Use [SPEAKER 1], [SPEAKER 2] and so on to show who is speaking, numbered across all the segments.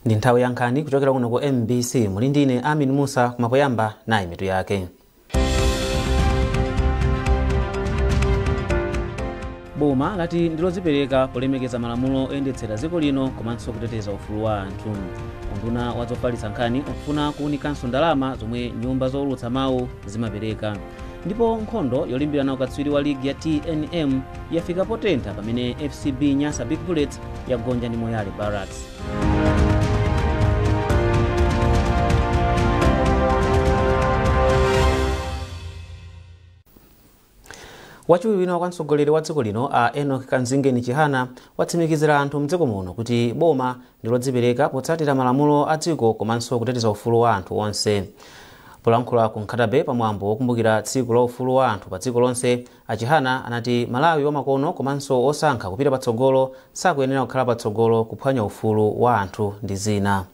[SPEAKER 1] Ndi nthawi ya nkhani kuchokera kuno ku MBC. Muli ndine Amin Musa. Kumapoyamba nayi mitu yake. Boma lati ndilodzipereka polemekeza malamulo oyendetsera dziko lino komanso kuteteza ufulu wa anthu. Unduna wa zofalitsa nkhani ukufuna kuwunikanso ndalama zomwe nyumba zowulutsa mawu zimapereka. Ndipo nkhondo yolimbirana ukatswiri wa ligi ya TNM yafika potentha pamene FCB Nyasa Big Bullets yagonja ndi Moyale Barracks. Wachiwiri wina kwa mtsogoleri wa dziko lino a Enoch Kanzingeni Chihana watsimikizira anthu mdziko muno kuti boma ndilodzipereka potsatira malamulo a dziko komanso kuteteza ufulu wa anthu onse. Polankhula ku Nkhata Bay pamwambo wokumbukira tsiku la ufulu wa anthu pa dziko lonse, a Chihana anati Malawi wamakono komanso osankha kupita patsogolo sakuyenera kukhala patsogolo kuphwanya ufulu wa anthu ndi zina.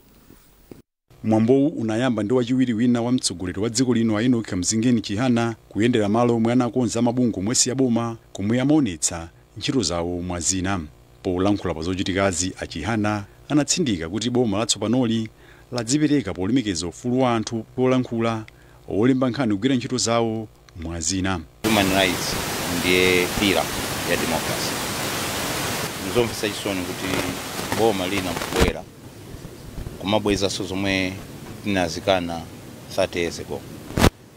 [SPEAKER 2] Mwambowu unayamba ndi wachiwiri wina wa mtsogoleri wa dziko lino a Enoch Kamzingeni Chihana kuyendera malo omwe anakonza mabungwe omwe si aboma komwe amaonetsa ntchito zawo mwa zina. Polankhula pa zochitikazi, a Chihana anatsindika kuti boma latsopanoli ladzipereka polemekeza ufulu wa anthu polankhula, olemba nkhani kugwira ntchito zawo mwa zina.
[SPEAKER 3] Human rights ndiye pillar ya democracy. Nzomvetsa chisoni kuti boma lina kubwera kumabwezaso zomwe tinazikana 30 years ago.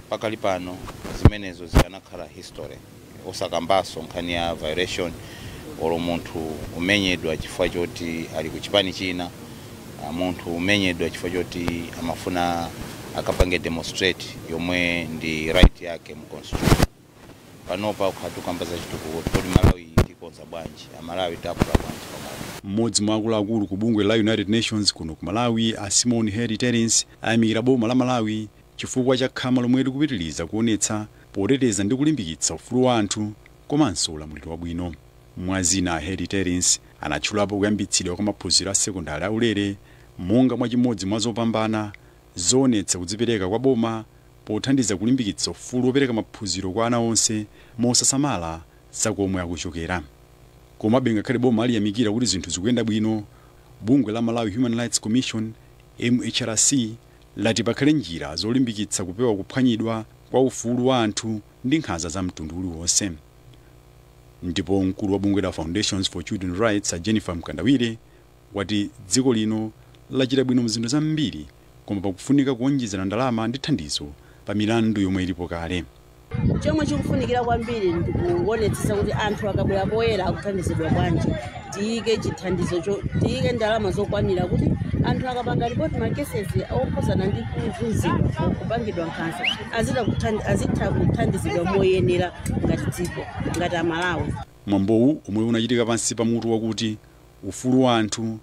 [SPEAKER 3] Pakali pano zimenezo zikanakhala history, osakambaso nkhani ya violation olo munthu umenyedwa chifukwa choti ali ku chipani china, munthu umenyedwa chifukwa choti amafuna akapange demonstrate yomwe ndi right yake mu constitution. Panopa ukhatukamba za chitukuko, kodi Malawi tikonza bwanji, Amalawi takula bwanji pamodzi.
[SPEAKER 2] Mmodzi mwa akuluakulu ku bungwe la United Nations kuno ku Malawi a Simon Harry Terence ayamikira boma la Malawi chifukwa cha khama lomwe likupitiriza kuonetsa poteteza ndi kulimbikitsa ufulu wa anthu komanso ulamuliro wabwino. Mwazina, a Harry Terence anatchulapo kuyambitsidwa kwa maphunziro a sekondari aulere monga mwa chimodzi mwa zopambana zoonetsa kudzipereka kwa boma pothandiza kulimbikitsa ufulu wopereka maphunziro kwa ana onse mosasamala za komwe akuchokera. Komabe ngakhale boma aliyamikira kuti zinthu zikuyenda bwino, bungwe la Malawi Human Rights Commission MHRC lati pakhale njira zolimbikitsa kupewa kuphwanyidwa kwa ufulu wa anthu ndi nkhanza za mtundu uliwonse. Ndipo mkulu wa bungwe la Foundations for Children Rights a Jennifer Mkandawire wati dziko lino lachita bwino mzinthu zambiri, koma pakufunika kuonjezera ndalama ndi thandizo pa milandu yomwe ilipo kale.
[SPEAKER 4] Chomwe chikufunikira kwambiri ndikuonetsetsa kuti anthu akabwera poyera akuthandizidwa bwanji. Tiyike chithandizo, tiyike ndalama zokwanira kuti anthu akapanga ripoti ma cases okhuzana ndi kuzunzidwa, kupangidwa nkhanza, azitha kuthandizidwa moyenera ngati dziko, ngati Amalawi.
[SPEAKER 2] Mwambowu, omwe unachitika pansi pa mutu wakuti ufulu wa anthu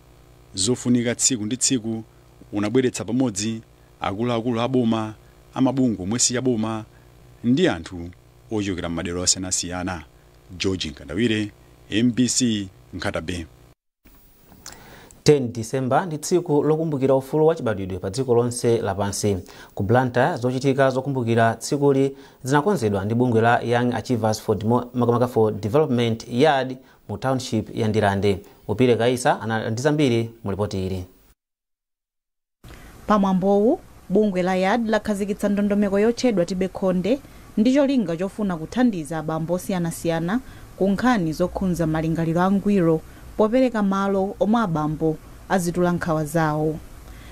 [SPEAKER 2] zofunika tsiku ndi tsiku, unabweretsa pamodzi akuluakulu a boma, amabungwe omwe si aboma ndi anthu ochokera m'madera osiyanasiyana. George Nkandawire, MBC, Nkhata Bay.
[SPEAKER 1] 10 Disemba ndi tsiku lokumbukira ufulu wa chibadwidwe pa dziko lonse lapansi. Ku Blantyre, zochitika zokumbukira tsikuli zinakonzedwa ndi bungwe la Young Achievers for, makamaka for Development, YAD, mu township ya Ndirande. Upire Kaisa ana ndi zambiri mu ripoti ili.
[SPEAKER 5] Pamwambowu, bungwe la YAD lakhazikitsa ndondomeko yotchedwa Tibe Khonde ndi cholinga chofuna kuthandiza abambo osiyanasiyana ku nkhani zokhudza malingaliro angwiro, popereka malo omwe abambo azitula nkhawa zawo.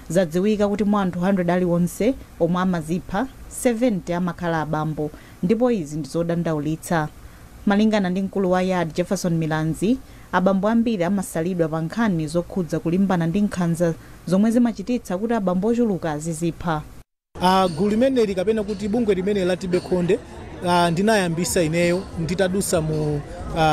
[SPEAKER 5] Zadziwika kuti mwa anthu 100 aliwonse omwe amazipha, 70 amakhala abambo, ndipo izi ndi zodandaulitsa. Malingana ndi mkulu wa YAD Jefferson Milanzi, abambo ambiri amasalidwa pa nkhani zokhudza kulimbana ndi nkhanza zomwe zimachititsa kuti abambo ochuluka azizipha.
[SPEAKER 6] Gulu limeneli kapena kuti bungwe limene la Tibe Khonde ndinayambisa ineyo nditadusa mu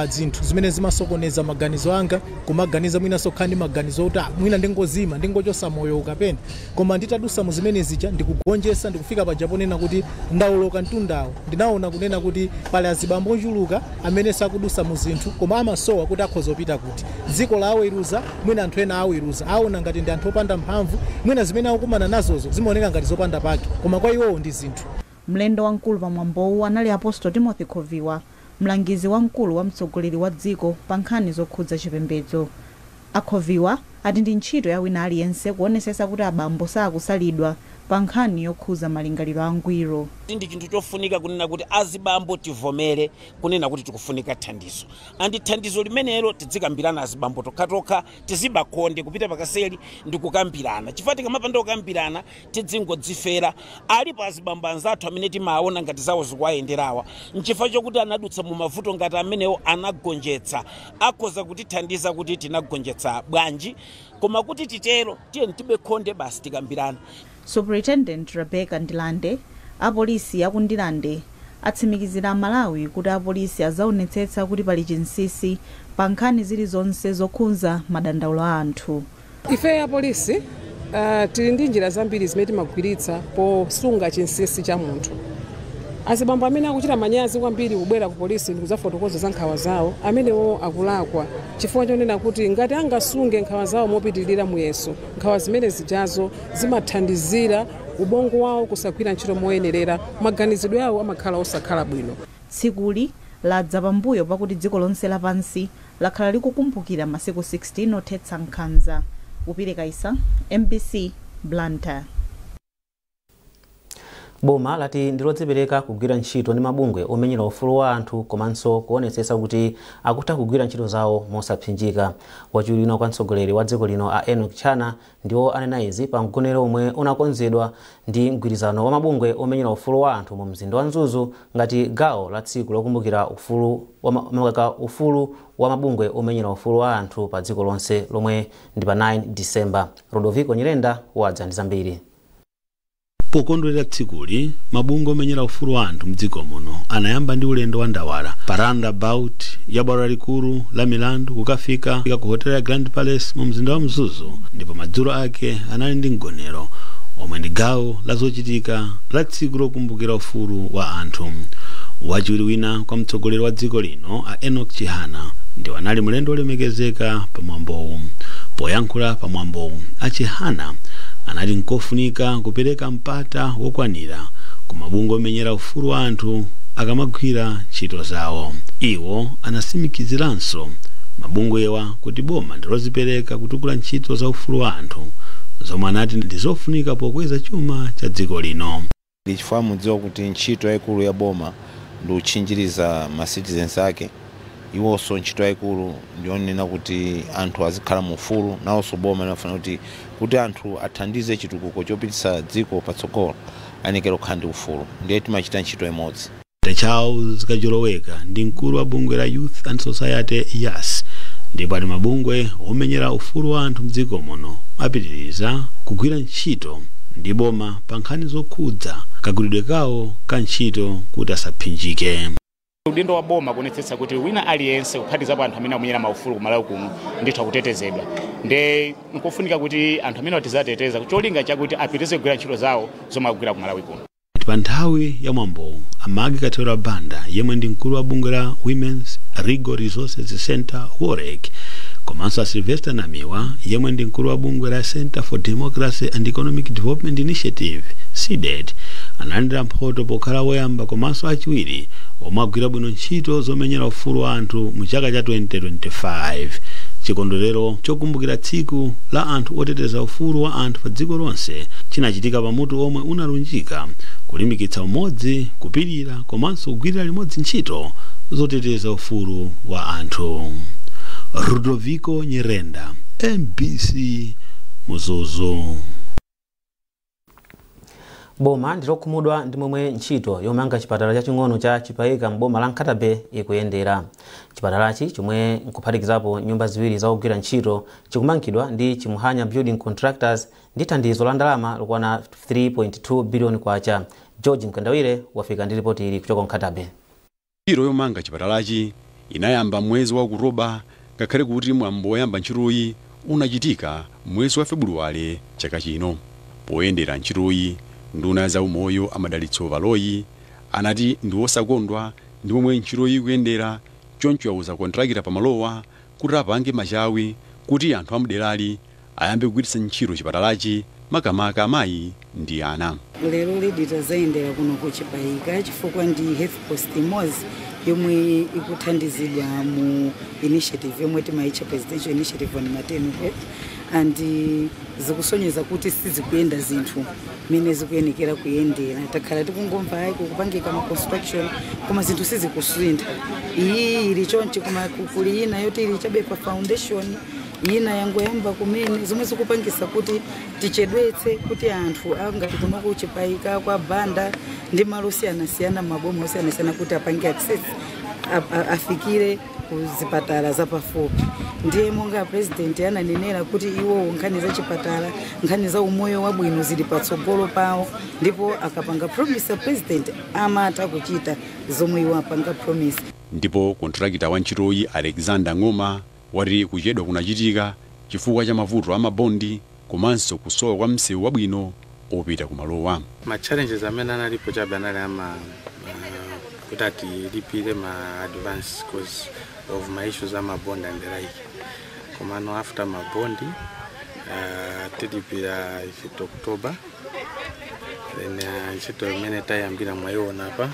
[SPEAKER 6] zinthu zimene zimasokoneza maganizo anga, kumaganiza mwinanso kukhala ndi maganizo kuti mwina ndingozima, ndingochosa moyo kapena. Koma nditadusa mu zimene zija, ndikugonjetsa, ndikufika paja ponena kuti ndawoloka mtundawo, ndinaona kunena kuti pali azibambo ochuluka amene sakudusa mu zinthu, koma amasowa kuti akhoza kupita kuti. Dziko la aweruza, mwina anthu ena aweruza, aona ngati ndi anthu opanda mphamvu, mwina zimene akukumana nazozo zimaoneka ngati zopanda pake, koma kwa iwowo ndi zinthu.
[SPEAKER 5] Mlendo wamkulu pamwambowu anali Apostle Timothy Khoviwa, mlangizi wamkulu wa mtsogoleri wa dziko pa nkhani zokhudza chipembedzo. Akhoviwa ati ndi ntchito ya wina aliyense kuonesesa kuti abambo sakusalidwa pa nkhani yokhuza malingaliro angwiro.
[SPEAKER 7] Ndi chinthu chofunika kunena kuti azibambo tivomere kunena kuti tikufunika thandizo, andi thandizo limenelo tizikambirana azibambo tokhatokha, tizibakonde kupita pakaseli ndi kukambirana, chifukwa tikamapanda kukambirana tidzingodzifera. Alipo azibambo anzathu amene timaona ngati zawo zikuwayenderawa nchifukwa chokuti anadutsa mu mavuto ngati amenewo, anagonjetsa, akhoza kutithandiza kuti tinagonjetsa bwanji, koma kuti titero tiyeni tibekhonde basi tikambirana.
[SPEAKER 5] Superintendent Rebecca Ndilande, apolisi aku Ndilande atsimikizira Malawi kuti apolisi azaonetsetsa kuti pali chinsinsi pa nkhani zilizonse zokhudza madandaulo a anthu.
[SPEAKER 8] Ife apolisi tili ndi njira zambiri zimene timagwiritsa posunga chinsinsi cha munthu. Azibambo amene akuchita manyazi kwambiri kubwera ku polisi ndi kudzafotokoza za nkhawa zawo, amenewo akulakwa, chifukwa chonena kuti ngati angasunge nkhawa zawo mopitirira muyeso, nkhawa zimene zijazo zimathandizira ubongo wawo kusagwira ntchito moyenerera, maganizidwe awo amakhala osakhala bwino.
[SPEAKER 5] Tsikuli ladza pambuyo pakuti dziko lonse lapansi lakhala likukumbukira masiku 16 othetsa nkhanza. Upire Kaisa, MBC, Blantyre.
[SPEAKER 1] Boma lati ndilodzipereka kugwira ntchito ndi mabungwe omenyera ufulu wa anthu komanso kuonetsetsa kuti akutha kugwira ntchito zawo mosapsinjika. Wachiwiri kwa mtsogoleri wa dziko lino a Enoch Chihana ndiwo anena izi pa mgonero omwe unakonzedwa ndi mgwirizano wa mabungwe omenyera ufulu wa anthu mu mzinda wa Mzuzu ngati gawo la tsiku lokumbukira ufulu wa mabungwe omenyera ufulu wa anthu pa dziko lonse lomwe ndi pa 9 December. Rodoviko Nyirenda wadza ndi zambiri.
[SPEAKER 9] Pokondwerera tsikuli, mabungwe omenyera ufulu wa anthu mdziko muno anayamba ndi ulendo wa ndawala pa roundabout ya bwalo lalikulu la milandu kukafika ku hotela ya Grand Palace mu mzinda wa Mzuzu, ndipo madzulo ake anali ndi mgonero omwe ndi gawo la zochitika la tsiku lokumbukira ufulu wa anthu. Wachiwiri wina kwa mtsogoleri wa dziko lino a Enoch Chihana ndiwo anali mlendo olemekezeka pamwambowu. Poyankhula pamwambowu, a Chihana anati nkofunika kupereka mpata wokwanira ku mabungwe omenyera ufulu wa anthu akamagwira ntchito zawo. Iwo anasimikiziranso mabungwewa kuti boma ndilozipereka kutukula ntchito za ufulu wa anthu zomwe anati ndizofunika pokweza chuma cha dziko lino.
[SPEAKER 3] Chifukwa mudziwa kuti ntchito yayikulu ya boma ndi kutchinjiriza ma citizens ake, iwonso ntchito yayikulu ndionena kuti anthu azikhala mu ufulu, nawonso boma limafuna kuti anthu athandize chitukuko chopititsa dziko patsogolo ayenekera kukhala ndi ufulu, ndiye timachita ntchito imodzi.
[SPEAKER 9] Charles Kajoloweka ndi mkulu wa bungwe la Youth and Society YAS, ndipo ati mabungwe omenyera ufulu wa anthu mdziko muno apitiriza kugwira ntchito ndi boma pa nkhani zokhudza kagwiridwe kawo ka ntchito kuti asaphinjike.
[SPEAKER 10] Udindo wa boma kuonetsetsa kuti wina aliyense kuphatikizapo anthu amene akumenyera maufulu kumalawi kuno ndithu akutetezedwa, nde nkofunika kuti anthu amene atizateteza cholinga chakuti apitirize kugwira ntchito zawo zomwe akugwira kumalawi kuno.
[SPEAKER 9] Pa nthawi ya mwambowu, Amagi Kathewera Banda yemwe ndi mkulu wa bungwe la Women's Legal Resources Center WOLREC komanso a Sylvester Namiwa yemwe ndi mkulu wa bungwe la Center for Democracy and Economic Development Initiative CDED analandira mphoto pokhala woyamba komanso achiwiri omwe agwira bwino ntchito zomenyera ufulu wa anthu mu chaka cha 2025. Chikondwerero chokumbukira tsiku la anthu oteteza ufulu wa anthu pa dziko lonse chinachitika pamutu omwe unalunjika kulimbikitsa umodzi, kupirira komanso kugwirira limodzi ntchito zoteteza ufulu wa anthu. Rudoviko Nyirenda, MBC, Mzuzu.
[SPEAKER 1] Boma ndilokhumudwa ndi momwe ntchito yomanga chipatala chaching'ono cha Chipaika m'boma la Nkhata Bay ikuyendera. Chipatalachi, chomwe nkuphatikizapo nyumba ziwiri za ogwira ntchito, chikumangidwa ndi Chimuhanya Building Contractors ndi thandizo la ndalama lokwana 3.2 biliyoni kwacha. George Mkandawire wafika ndi ripoti ili kuchoka Nkhata Bay.
[SPEAKER 2] Ntchito yomanga chipatalachi inayamba mwezi wa Okutoba, ngakhale kuti mwambo woyamba ntchitoyi unachitika mwezi wa Febuluwale chaka chino. Poyendera ntchitoyi, nduna za umoyo Amadalitso Baloyi anati ndi wosakondwa ndi momwe ntchitoyi ikuyendera, choncho yauza kontrakita pamalowa kuti apange machawi kuti anthu amderali ayambe kugwiritsa ntchito chipatalachi, makamaka amayi ndi ana.
[SPEAKER 11] Lero lidi tazayendera kuno ku Chipaika chifukwa ndi health post imodzi Yomwe ikuthandizidwa mu initiative yomwe timaitcha Presidential Initiative on Maternal Health, and zikusonyeza kuti sizikuyenda zinthu mene zikuyenekera kuyendera. Takhala tikungomva hayi kukupangika ma construction, koma zinthu sizikusintha. Iyi ili chonchi, koma kuli ina yoti ili chabe pa foundation, ina yangoyamba kumene, zomwe zikupangisa kuti tichedwetse kuti anthu angati kuno kuChipayika, kwa Banda ndi malo osiyanasiyana, maboma osiyanasiyana, kuti apange access, afikire kuzipatala zapafupi. Ndiye monga President ananenera kuti iwowo nkhani za chipatala, nkhani za umoyo wabwino zili patsogolo pawo, ndipo akapanga promise President amatha kuchita zomwe iwo apanga promise.
[SPEAKER 2] Ndipo kontrakita wa ntchitoyi, Alexander Ng'oma, wati kuchedwa kunachitika chifukwa cha mavuto a mabondi komanso kusowa kwa msewu wabwino opita kumalowa.
[SPEAKER 12] Ma challenges amene analipo chabe anali ama kuti atilipire ma advance cause of ma issues ama bond and the like. Komano after ma bond tilipira ifit October, then ntchito imene tayambira mwayiona apa,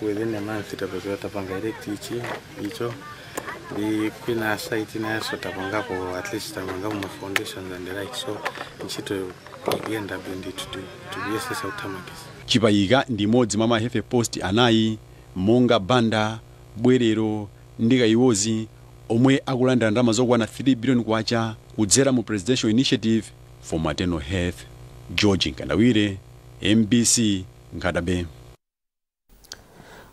[SPEAKER 12] within a month tapezeka tapanga erect ichi, icho ndi kwina site inayenso tapangapo, at least tapangapo ma foundations and the like. So ntchito ikuyenda ndithu, tikuyesesa kuthamangisa.
[SPEAKER 2] Chipayika ndi imodzi mwa ma health post anayi, monga Banda, Bwerero ndi Kayiwozi, omwe akulandira ndalama zokwana 3 billion kwacha kudzera mu Presidential Initiative for Maternal Health. George Nkandawire, MBC, Nkhata Bay.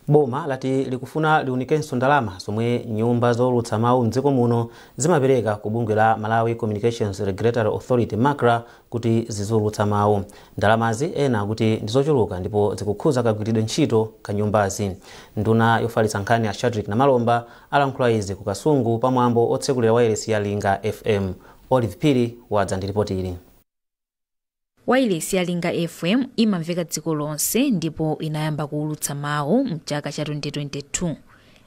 [SPEAKER 1] Boma lati likufuna liunikenso ndalama zomwe nyumba zowulutsa mawu mdziko muno zimapereka ku bungwe la Malawi Communications Regulatory Authority, MACRA, kuti ziziwulutsa mawu. Ndalamazi ena akuti ndizochuluka ndipo zikukhuza kagwiridwe ntchito ka nyumbazi. Nduna yofalitsa nkhani a Shadrick Namalomba alankhula izi ku Kasungu pamwambo otsekulira wailesi ya Linga FM. Olive Phiri wadza ndi ripoti ili.
[SPEAKER 13] Wailesi ya Linga FM imamveka dziko lonse ndipo inayamba kuwulutsa mawu mchaka cha 2022.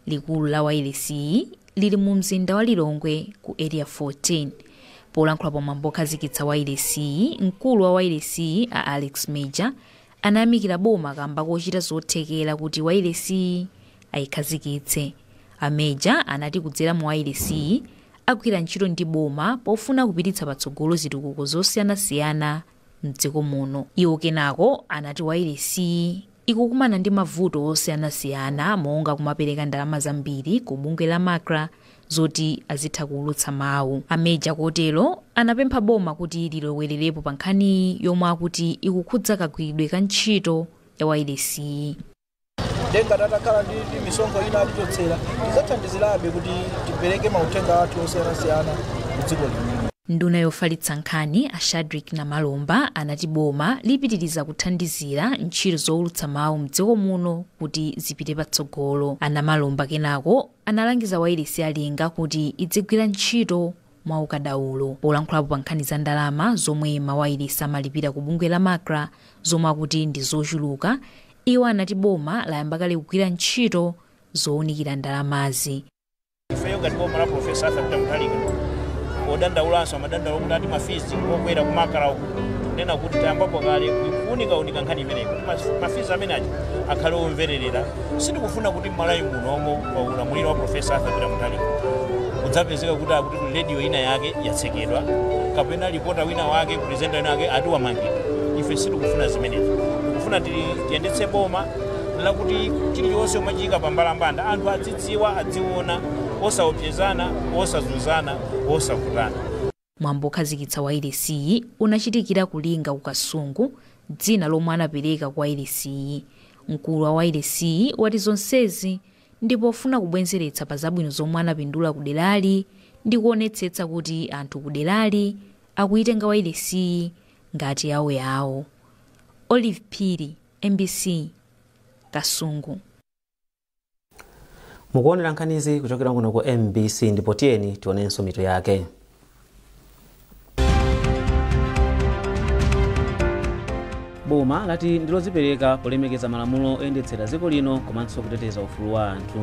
[SPEAKER 13] Likulu la wailesiyi lili mu mzinda wa Lilongwe ku Area 14. Polankhula pamwambo okhazikitsa wailesiyi, mkulu wa wailesiyi a Alex Major anayamikira boma kamba kochita zothekera kuti wailesiyi ayikhazikitse. A Major anati kudzera mu wailesiyi agwira ntchito ndi boma pofuna kupititsa patsogolo zitukuko zosiyanasiyana mdziko muno. Iwo kenako anati wailesiyi ikukumana ndi mavuto osiyanasiyana, monga kumapereka ndalama zambiri ku bungwe la MACRA zoti azitha kuwulutsa mawu. A Major kotero anapempha boma kuti lilowererepo pa nkhaniyi yomwe akuti ikukhudza kagwiridwe ka ntchito ya wailesiyi.
[SPEAKER 14] Ngati atakhala ndi misonkho ina atichotsera, tidzathandizirabe kuti tipereke mauthenga athu osiyanasiyana ku dziko lino.
[SPEAKER 13] Nduna yofalitsa nkhani a Shadrick Namalomba anati boma lipitiriza kuthandizira ntchito zowulutsa mawu mdziko muno kuti zipite patsogolo. A Namalomba kenako analangiza wailesi ya Linga kuti idzigwira ntchito mwa ukadaulo. Polankhulapo pa nkhani za ndalama zomwe mawayilesi amalipira ku bungwe la MACRA, zomwe akuti ndi zochuluka, iwo anati boma layamba kale kugwira ntchito zowunikira ndalamazi.
[SPEAKER 15] Ifeyo ngati boma la Professor Arthur Peter Mutharika, podandaulanso amadandaula kuti ati ma fees okwera ku MACRA uku, kunena kuti tayambapo kale kuunikaunika nkhani imeneyi kuti ma fees amene aja akhale omvererera. Sitikufuna kuti m'Malawi munomo pa ulamuliro wa Professor Arthur Peter Mutharika kudzapezeka kuti akuti kuli radio ina yake yatsekedwa, kapena reporter wina wake, presenter wina wake ati wamangidwa. Ife sitikufuna zimenezo. Tikufuna tiyendetse boma lakuti chilichonse umachitika pambalambanda, anthu adzidziwa, adziona, osaopsezana, osazunzana, osavutana.
[SPEAKER 13] Mwambo okhazikitsa wailesiyi unachitikira ku Linga ku Kasungu, dzina lomwe anapereka ku wailesiyi. Mkulu wa wailesiyi wati zonsezi ndipo ofuna kubwezeretsa pa zabwino zomwe anapindula ku derali ndi kuonetsetsa kuti anthu ku derali akuyitenga wailesiyi ngati yawoyawo. Olive Phiri, MBC, Kasungu.
[SPEAKER 1] Mukuonera nkhanizi kuchokera kuno ku MBC, ndipo tiyeni tionenso mitu yake. Boma lati ndilodzipereka polemekeza malamulo oyendetsera dziko lino komanso kuteteza ufulu wa anthu.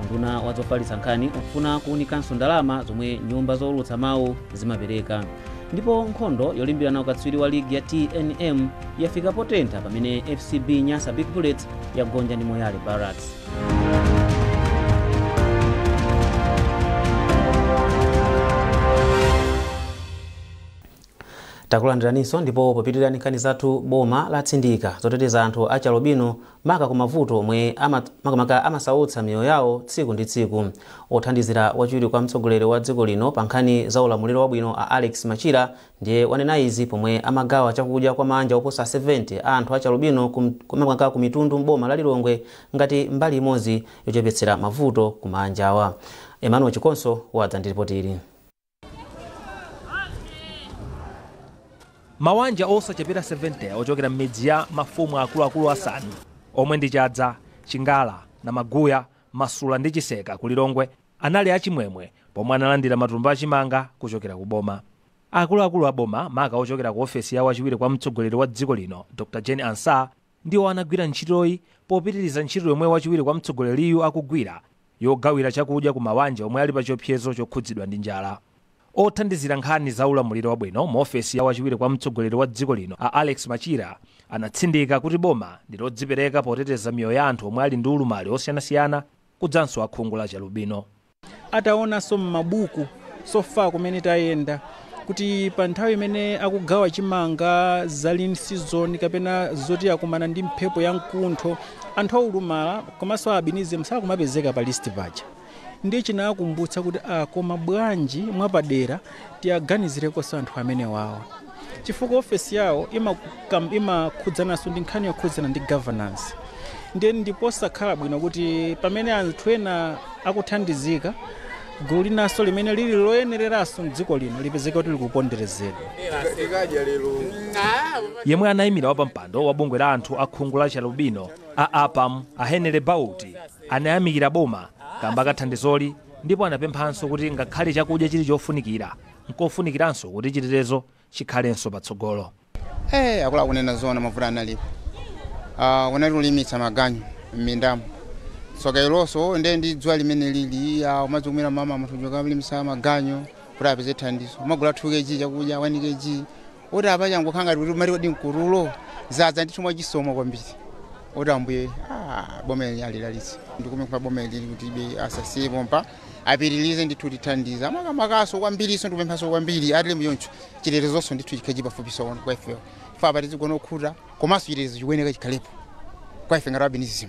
[SPEAKER 1] Unduna wa zofalitsa nkhani ukufuna kuwunikanso ndalama zomwe nyumba zowulutsa mawu zimapereka. Ndipo nkhondo yolimbirana ukatswiri wa ligi ya TNM yafika potentha pamene FCB Nyasa Big Bullets yagonja ndi Moyale Barracks. Takulandiraninso ndipo popitirira nkhani zathu, boma latsindika zoteteza anthu achalubino maka ku mavuto omwe makamaka amasautsa miyoyo yawo tsiku ndi tsiku. Othandizira wachiwiri kwa mtsogoleri wa dziko lino pa nkhani za ulamuliro wabwino a Alex Machira ndiye wanena izi pomwe amagawa chakudya kwa manja oposa 70 a anthu achalubino makamaka ku mitundu m'boma la Lilongwe ngati mbali imodzi yochepetsera mavuto ku manjawa. Emmanuel Chikonso wadza ndi ripoti ili.
[SPEAKER 16] Mawanja osachepera 70 ochokera m'midzi ya mafumu akuluakulu asanu omwe ndi Chadza, Chingala, Namaguya, Masula ndi Chiseka ku Lilongwe anali achimwemwe pomwe analandira matumba achimanga kuchokera ku boma. Akuluakulu a boma maka ochokera ku ofesi ya wachiwiri kwa mtsogoleri wa dziko lino Dr. Jane Ansah ndiwo anagwira ntchitoyi popitiriza ntchito yomwe wachiwiri kwa mtsogoleriyu akugwira yogawira chakudya ku mawanja omwe ali pa chiopsezo chokhudzidwa ndi njala. Othandizira nkhani za ulamuliro wabwino mu ofesi ya wachiwiri kwa mtsogoleri wa dziko lino a Alex Machira anatsindika kuti boma ndi lodzipereka poteteza miyoyo ya anthu omwe ali ndi ulumali osiyanasiyana kudzanso akhungu la chalubino.
[SPEAKER 17] Ataonanso m'mabuku sofa kumene tayenda kuti pa nthawi imene akugawa chimanga za lean season kapena zoti akumana ndi mphepo ya mkuntho, anthu aulumala komanso albinism sakumapezeka pa list paja. Ndiye chinakumbutsa kuti koma bwanji mwapadera tiyaganizirekonso anthu amene wawa, chifukwa ofesi yawo imakhudzananso ndi nkhani yokhudzana ndi governance. Ndiye ndiposakhala bwino kuti pamene anthu ena akuthandizika, gulu linanso limene lili loyenereranso mdziko lino lipezeka kuti likuponderezedwa.
[SPEAKER 16] Yemwe anayimira wapampando wa bungwe la anthu akhungu la chalubino a APAM a Henry Bauti anayamikira boma kamba kathandizoli ndipo anapemphanso kuti ngakhale chakudya chili chofunikira, nkofunikiranso kuti chitetezo chikhalenso patsogolo.
[SPEAKER 18] Akula kunena zona mavuto analipo. Unali kulimitsa maganyu m'mindamo. Tsoka ilonso ndiye ndi dzuwa limene lili umadzikumira mama munthu kulimisa maganyu kuti apeze thandizo. Umagula 2 kg chakudya 1 kg. Oti apa changokhala ngati kuti mali kodi mkurulo zadza ndi chomwe chisomo kwambiri. Oti ambuye boma ili alilalitse. Ndikumempha boma ili kuti ibe asasiye pompa apitirize ndithu tithandiza. Makamakaso kwambiriso ndikupemphaso kwambiri atile muyoncho chitetezoso ndithu chikhaji pafupiso kwa ifeyo. Ife apa tizigona okhuta komanso chitetezo chikuyeneka chikhalepo kwa ife ngati albinism.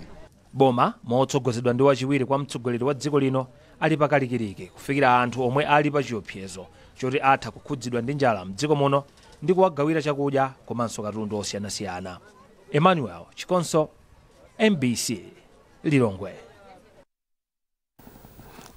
[SPEAKER 16] Boma motsogozedwa ndi wachiwiri kwa mtsogoleri wa dziko lino ali pakalikiliki kufikira anthu omwe ali pa chiopsezo choti atha kukhudzidwa ndi njala mdziko muno ndi kuwagawira chakudya komanso katundu osiyanasiyana. Emmanuel Chikonso, MBC, Lilongwe.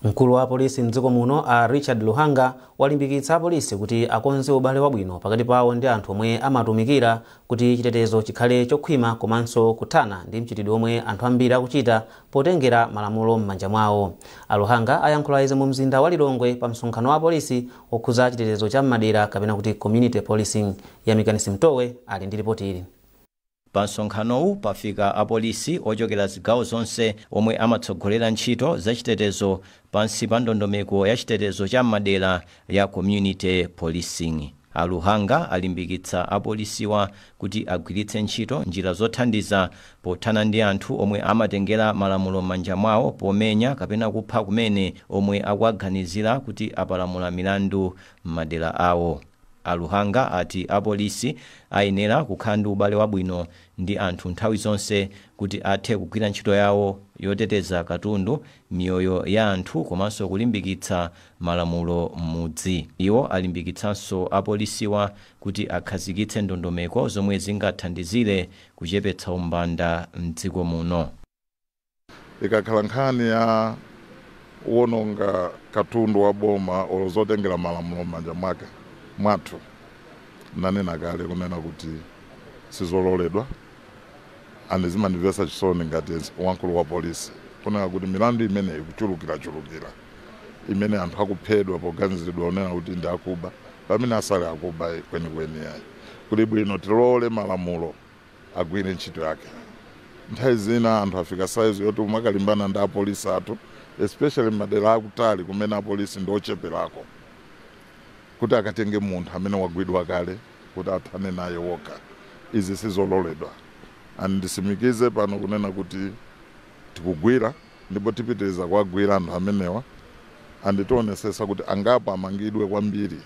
[SPEAKER 1] Mkulu wa polisi mdziko muno a Richard Luhanga walimbikitsa apolisi kuti akonze ubale wabwino pakati pawo ndi anthu omwe amatumikira kuti chitetezo chikhale chokhwima komanso kuthana ndi mchitidwe omwe anthu ambiri akuchita potengera malamulo m'manja mwawo. A Luhanga ayankhula izi mu mzinda wa Lilongwe pa msonkhano wa polisi okhudza chitetezo cha m'madera kapena kuti community policing. Yamikani Mtowe ali ndi ripoti ili.
[SPEAKER 19] Pa msonkhanowu pafika apolisi ochokera zigawo zonse omwe amatsogolera ntchito zachitetezo pansi pa ndondomeko ya chitetezo cha m'madera ya community policing. Aluhanga alimbikitsa apolisiwa kuti agwiritse ntchito njira zothandiza pothana ndi anthu omwe amatengera malamulo m'manja mwawo pomenya kapena kupha kumene omwe akuaganizira kuti apalamula milandu m'madera awo. Aluhanga ati apolisi ayenera kukhala ndi ubale wabwino ndi anthu nthawi zonse kuti athe kugwira ntchito yawo yoteteza katundu, miyoyo ya anthu komanso kulimbikitsa malamulo m'mudzi. Iwo alimbikitsanso apolisiwa kuti akhazikitse ndondomeko zomwe zingathandizire kuchepetsa umbanda mdziko muno.
[SPEAKER 20] Ikakhala nkhani ya wononga katundu wa boma olozotengera malamulo m'manja mwake mwathu, nanena kale kunena kuti sizololedwa and zimandimvetsa chisoni ngati wamkulu wa polisi kunena kuti milandu imene ikuchulukirachulukira imene anthu akuphedwa poganiziridwa kunena kuti ndi akuba pamene asali akuba kwenikweni yayi. Kuli bwino tilole malamulo agwire ntchito yake. Nthawi zina anthu afika saizi yoti umakalimbana ndi apolisi athu, especially madera akutali kumene apolisi ndi ocheperako, kuti akatenge munthu amene wagwidwa kale kuti athane naye wokha. Izi sizololedwa. And ndisimikize pano kunena kuti tikugwira ndipo tipitiriza kuwagwira anthu amenewa and tionesesa kuti angapo amangidwe kwambiri.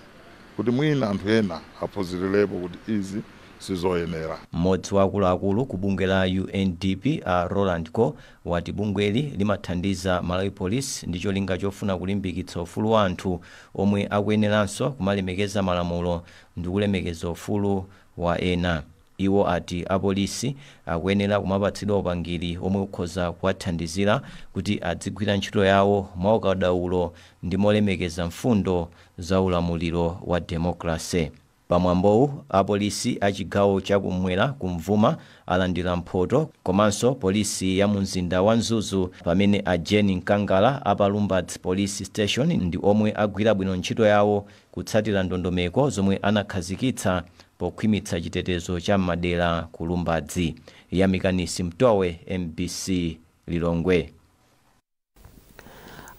[SPEAKER 20] kuti mwina anthu ena aphunzirirepo kuti izi sizoyenera.
[SPEAKER 19] Mmodzi wa akuluakulu ku bungwe la UNDP a Roland Co wati bungweli limathandiza Malawi Police ndi cholinga chofuna kulimbikitsa ufulu wa anthu omwe akuyeneranso kumalemekeza malamulo ndi kulemekeza ufulu wa ena. Iwo ati apolisi akuyenera kumapatsidwa upangiri omwe ukhoza kuwathandizira kuti adzigwira ntchito yawo mwaukadaulo ndi molemekeza mfundo za ulamuliro wa demokrasi. Pamwambowu apolisi a chigawo chakumwera kumvuma alandira mphoto, komanso polisi ya mumzinda wa Mzuzu pamene a Jane Nkangala apa Lumbadzi Police Station ndi omwe agwira bwino ntchito yawo kutsatira ndondomeko zomwe anakhazikitsa pokhwimitsa chitetezo cha madera ku Lumbadzi. Yamikanisi Mtowe, MBC Lilongwe.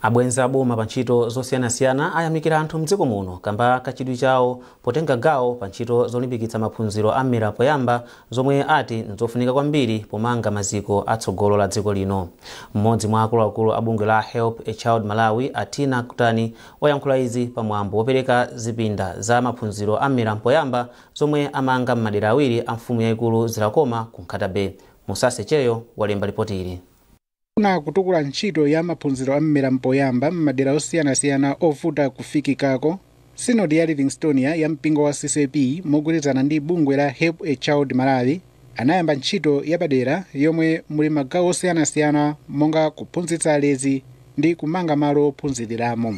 [SPEAKER 1] Abwenzi aboma pa ntchito zosiyanasiyana ayamikira anthu mdziko muno kamba kachidwi chawo potenga gawo pa ntchito zolimbikitsa maphunziro a mmera poyamba zomwe ati nzofunika kwambiri pomanga maziko atsogolo la dziko lino. Mmodzi mwa akuluakulu a bungwe la Help a Child Malawi, Atina Kutani, wayankhula izi pamwambo wopereka zipinda za maphunziro a mmera poyamba zomwe amanga m'madera awiri a mfumu yayikulu Zilakoma ku Nkhata Bay. Musase Cheyo walemba ripoti ili.
[SPEAKER 21] Kuna kutukula ntchito ya maphunziro a mmera mpoyamba m'madera osiyanasiyana ovuta kufikikako, Sinodi ya Livingstonia ya mpingo wa CCP mogwirizana ndi bungwe la Help a Child Malawi anayamba ntchito yapadera yomwe muli magawo osiyanasiyana monga kuphunzitsa alezi ndi kumanga malo ophunziriramo.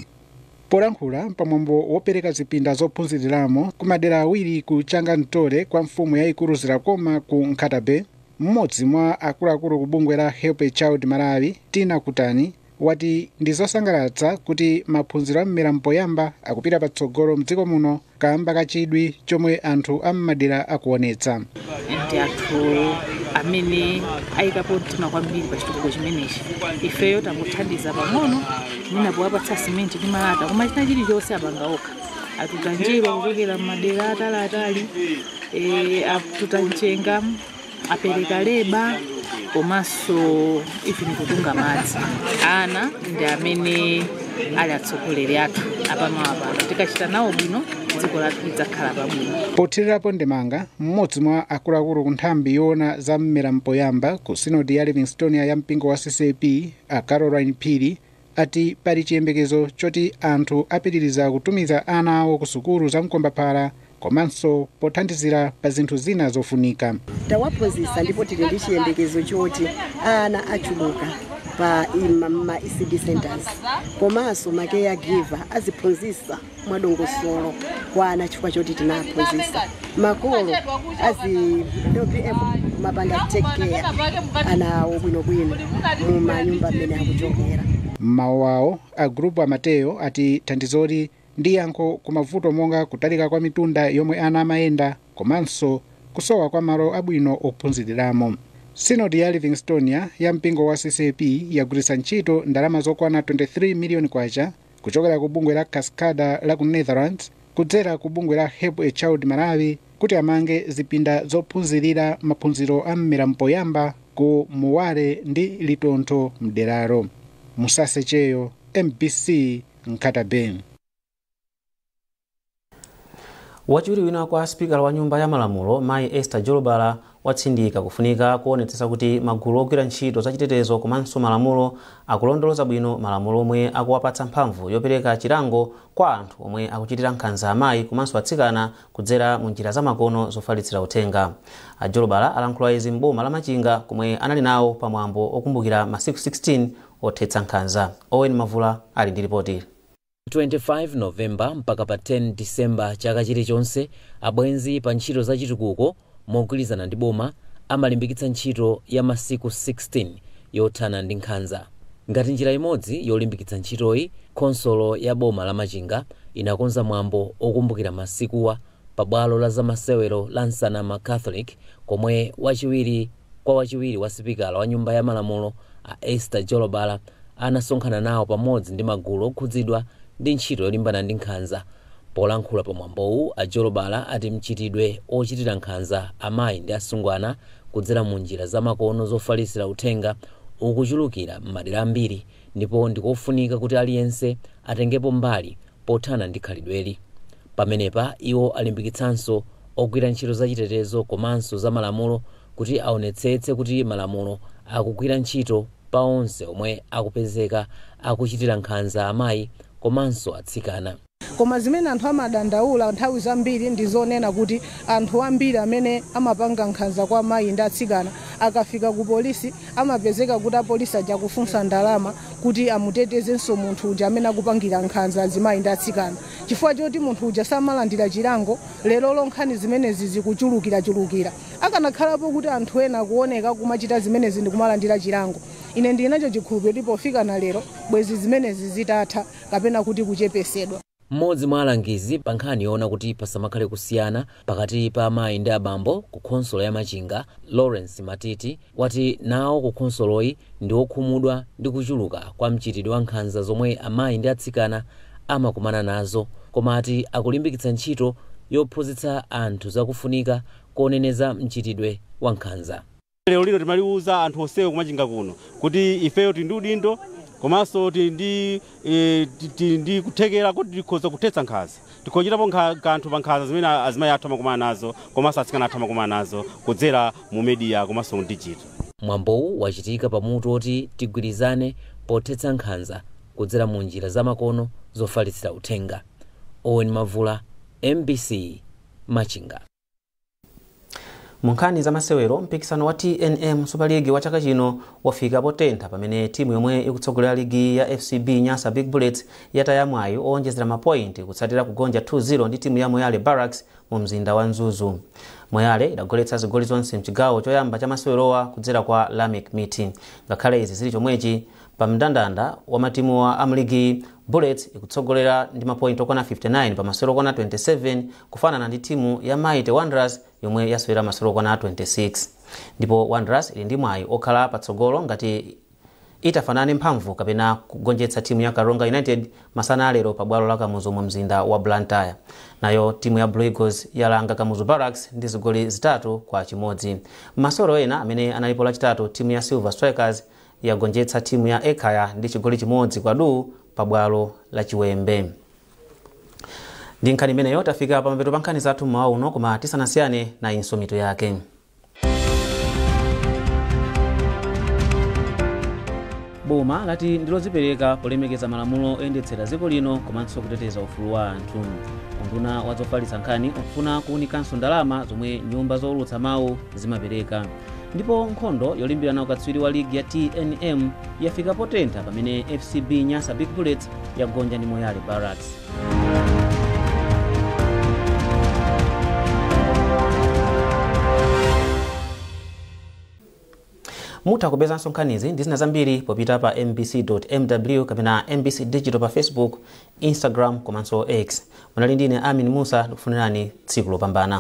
[SPEAKER 21] Polankhula pamwambo wopereka zipinda zophunziriramo ku madera awiri ku Changamtore kwa mfumu yayikulu Zilakoma ku Nkhata Bay, mmodzi mwa akuluakulu ku bungwe la Help a Child Malawi, Tina Kutani, wati ndi zosangalatsa kuti maphunziro a mmera mpoyamba akupita patsogolo mdziko muno kamba kachidwi chomwe anthu a mmadera akuonetsa.
[SPEAKER 22] Ndi anthu amene ayikapo mtima kwambiri pa chitukuko chimenechi. Ifeyo tangothandiza pang'ono, mwina powapatsa simenti ndi malata, koma china chilichonse apanga okha. Atuta njerwa kuchokera mmadera ataliatali, atuta mchenga, apereka leba, komanso even kutunga madzi. Ana ndi amene ali atsogoleri athu apamawa pano, tikachita nawo bwino dziko lathu lidzakhala pabwino.
[SPEAKER 21] Pothirirapo ndemanga, mmodzi mwa akuluakulu ku nthambi yoona za mmera mpoyamba ku Sinodi ya Livingstonia ya mpingo wa CCP, a Caroline Phiri, ati pali chiyembekezo choti anthu apitiriza kutumiza ana awo ku sukulu za mkombaphala komanso pothandizira pa zinthu zina zofunika.
[SPEAKER 23] Tawaphunzitsa ndipo tili ndi chiyembekezo choti ana achuluka pa ma ECD centers, komanso ma caregiver aziphunzitsa mwadongosolo kwa ana chifukwa choti tinaphunzitsa. Makolo azi WPF mapanga take care ana awo bwinobwino mu manyumba amene akuchokera.
[SPEAKER 21] Mmawu awo a grupu Amateo ati thandizoli ndi yankho ku mavuto monga kutalika kwa mitunda yomwe ana amayenda komanso kusowa kwa malo abwino ophunziriramo. Sinodi ya Livingstonia ya mpingo wa CCP yagwiritsa ntchito ndalama zokwana 23 miliyoni kwacha kuchokera ku bungwe la Cascada la ku Netherlands kudzera ku bungwe la Help a Child Malawi kuti amange zipinda zophunzirira maphunziro a mmera mpoyamba ku Muwale ndi Litontho mderalo. Musase Cheyo, MBC, Nkhata Bay.
[SPEAKER 1] Wachiwiri wina kwa spikala wa nyumba ya malamulo mayi Esther Jolobala watsindika kufunika kuonetsetsa kuti magulu ogwira ntchito zachitetezo komanso malamulo akulondoloza bwino malamulo omwe akuwapatsa mphamvu yopereka chilango kwa anthu omwe akuchitira nkhanza amayi komanso atsikana kudzera mu njira zamakono zofalitsira uthenga. A Jolobala alankhula izi m'boma la Machinga komwe anali nawo pamwambo okumbukira masiku 16 othetsa nkhanza. Owen Mavula ali ndi ripoti.
[SPEAKER 24] 25 Novemba mpaka pa 10 Disemba chaka chilichonse, abwenzi pa ntchito zachitukuko mogwirizana ndi boma amalimbikitsa ntchito ya masiku 16 yothana ndi nkhanza. Ngati njira imodzi yolimbikitsa ntchitoyi, khonsolo ya boma la Machinga inakonza mwambo okumbukira masikuwa pa bwalo la zamasewero la Nsanama Catholic komwe wachiwiri kwa wachiwiri wa sipikala wa nyumba ya malamulo a Esther Jolobala anasonkhana nawo pamodzi ndi magulu okhudzidwa ndi ntchito yolimbana ndi nkhanza. Polankhula pamwambowu, a Jolobala ati mchitidwe ochitira nkhanza amayi ndi asungwana kudzera mu njira zamakono zofalisira uthenga ukuchulukira m'madera ambiri ndipo ndikofunika kuti aliyense atengepo mbali pothana ndi khalidweli. Pamenepa iwo alimbikitsanso ogwira ntchito zachitetezo komanso za malamulo kuti aonetsetse kuti malamulo akugwira ntchito pa onse omwe akupezeka akuchitira nkhanza amayi komanso atsikana.
[SPEAKER 4] Koma zimene anthu amadandaula nthawi zambiri ndi zonena kuti anthu ambiri amene amapanga nkhanza kwa amayi ndi atsikana akafika ku polisi amapezeka kuti apolisi aja kufunsa ndalama kuti amutetezenso munthu uja amene akupangira nkhanza azimayi ndi atsikana, chifukwa choti munthu uja samalandira chilango. Lero nkhani zimenezi zikuchulukirachulukira. Akanakhalapo kuti anthu ena akuoneka kumachita zimenezi ndi kumalandira chilango, ine ndinacho chikhulupiriro pofika na lero bwezi zimenezi zitatha kapena kuti kuchepesedwa.
[SPEAKER 24] Mmodzi mwa alangizi pa nkhani yoona kuti pasamakhale kusiyana pakati pa amayi ndi abambo ku khonsolo ya Machinga, Lawrence Matiti, wati nawo ku khonsoloyi ndi okhumudwa ndi kuchuluka kwa mchitidwe wa nkhanza zomwe amayi ndi atsikana amakumana nazo, koma ati akulimbikitsa ntchito yophunzitsa anthu zakufunika kuoneneza mchitidwe wa nkhanza.
[SPEAKER 6] Lero lino timaliuza anthu onsewo kumachinga kuno kuti ifeyo tili ndi udindo komanso tili ndi kuthekera kuti tikhoza kuthetsa nkhanza, tikhochitapo kanthu pa nkhanza zimene azimayi athu amakumana nazo komanso atsikana athu amakumana nazo kudzera mu media komanso mu digital.
[SPEAKER 24] Mwambowu wachitika pamutu oti tigwirizane pothetsa nkhanza kudzera mu njira zamakono zofalitsira uthenga. Owen Mavula, MBC, Machinga.
[SPEAKER 1] Mu nkhani za masewero, mpikisano wa TNM Super League wa chaka chino wafika potentha pamene timu yomwe ikutsogolera ligi ya FCB Nyasa Big Bullets yataya mwayi owonjezera mapointi kutsatira kugonja 2-0 ndi timu ya Moyale Barracks mu mzinda wa Mzuzu. Moyale idagoletsa zigoli zonse mchigawo choyamba cha masewerowa kudzera kwa Lamek Miti. Ngakhale izi zili chomwechi, pa mndandanda wa matimu wa amligi Bullets ikutsogolera ndi mapointi okwana 59 pa masewero okwana 27, kufanana ndi timu ya Mighty Wanderers yomwe yasewera masewero okwana 26. Ndipo Wanderers ili ndi mwayi okhala patsogolo ngati itafanane mphamvu kapena kugonjetsa timu ya Karonga United masana alero pa bwalo la Kamuzu mu mzinda wa Blantyre. Nayo timu ya Blue Eagles yalanga Kamuzu Barracks ndi zigoli 3-1. Masewero ena amene analipo lachitatu, timu ya Silver Strikers yagonjetsa timu ya Ekaya ndi chigoli 1-0 pa bwalo la Chiwembe. Ndi nkhani imeneyo tafika pamapeto pa nkhani zathu mmawa uno, koma tisanasiyane na inso mitu yake. Boma lati ndilodzipereka polemekeza malamulo oyendetsera dziko lino komanso kuteteza ufulu wa anthu. Unduna wa zofalitsa nkhani ukufuna kuwunikanso ndalama zomwe nyumba zowulutsa mawu zimapereka. Ndipo nkhondo yolimbirana ukatswiri wa ligi ya TNM yafika potentha pamene FCB Nyasa Big Bullets yagonja ndi Moyale Barracks. Mutha kupezanso nkhanizi ndi zina zambiri popita pa mbc.mw kapena MBC Digital pa Facebook, Instagram komanso X. Munali ndine Amin Musa, ndikufunirani tsiku lopambana.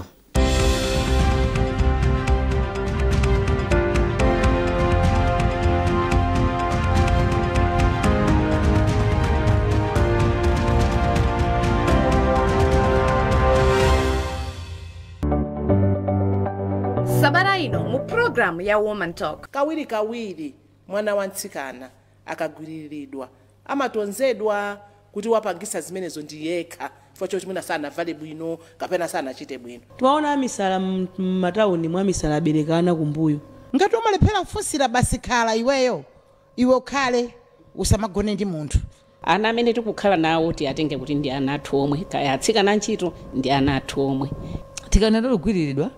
[SPEAKER 7] Sabata ino mu program ya Woman Talk.
[SPEAKER 8] Kawiri kawiri mwana wantsikana akagwiriridwa amatonzedwa kuti wapangisa zimenezo ndi yekha chifukwa choti mwina sanavale bwino kapena sanachite bwino.
[SPEAKER 25] Twaona amisala m'matawuni mwa misala aberekana kumbuyo.
[SPEAKER 26] Ngati umalephera kufunsira basi khala iweyo, iwe ukhale usamagone ndi munthu.
[SPEAKER 27] Ana amene tikukhala nawo tiatenge kuti ndi ana athu omwe, kaya atsikana ntchito ndi ana athu omwe.
[SPEAKER 28] Tikanena logwiriridwa